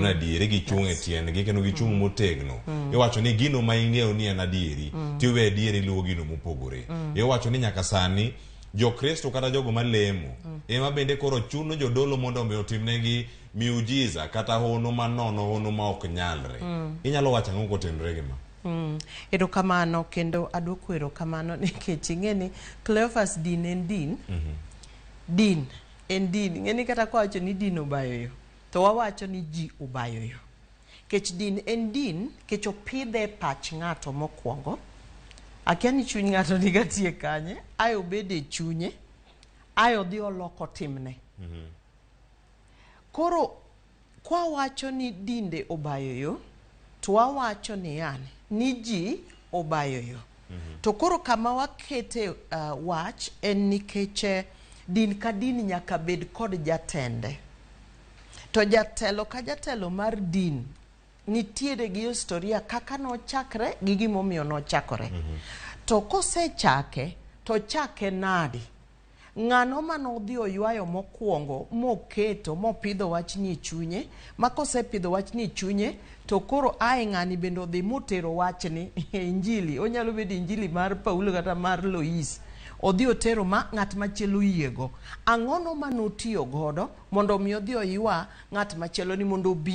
ni adieri gichung' e tiendgi kendo gichung' motegno. Iwacho ni gino ma ing'eyo ni en adieri tiwe adieri luwo gino mopogore. Iwacho ni nyaka sani Jokristo kata jogo malemo ema bende koro chuno jodolo mondo omi otimnegi miujiza kata hono manono, hono ma ok nyalre. Inyalo wacho ang'o kotenore gi ma? Erokamano kendo aduoko erokamano nikech ing'e ni Cleophas din en din. Din en din. Ing'e ni kata kwawacho ni din obayo yo, to wawacho ni ji obayo yo. Kech din en din, kech opidhe e pach ng'ato mokwongo. Akia ni chuny ng'ato niga tie kanye, ae obede e chunye, ae odhi oloko timne. Koro kwawacho ni dinde obayo yo, to wawacho niya ni ji obayo yo. To koro kama wakete wach en nikech din ka din nyaka bed kod jatende. To jatelo ka jatelo mar din nitiere gi historia kaka nochakre gi gimomiyo nochakore. To kosechake, to chake nadi? Ng'ano manodhi oywayo mokwongo moketo mopidho wachni e chunye, ma kosepidho wachni e chunye, to koro ae ng'ani bende odhi motero wachni e injili. Onyalo bedo injili mar Paulo kata mar Lois. Odhi otero ma ng'at machielo oyiego. Ang'ono manotiyo godo mondo mi odhi oywa ng'at machielo ni mondo obi.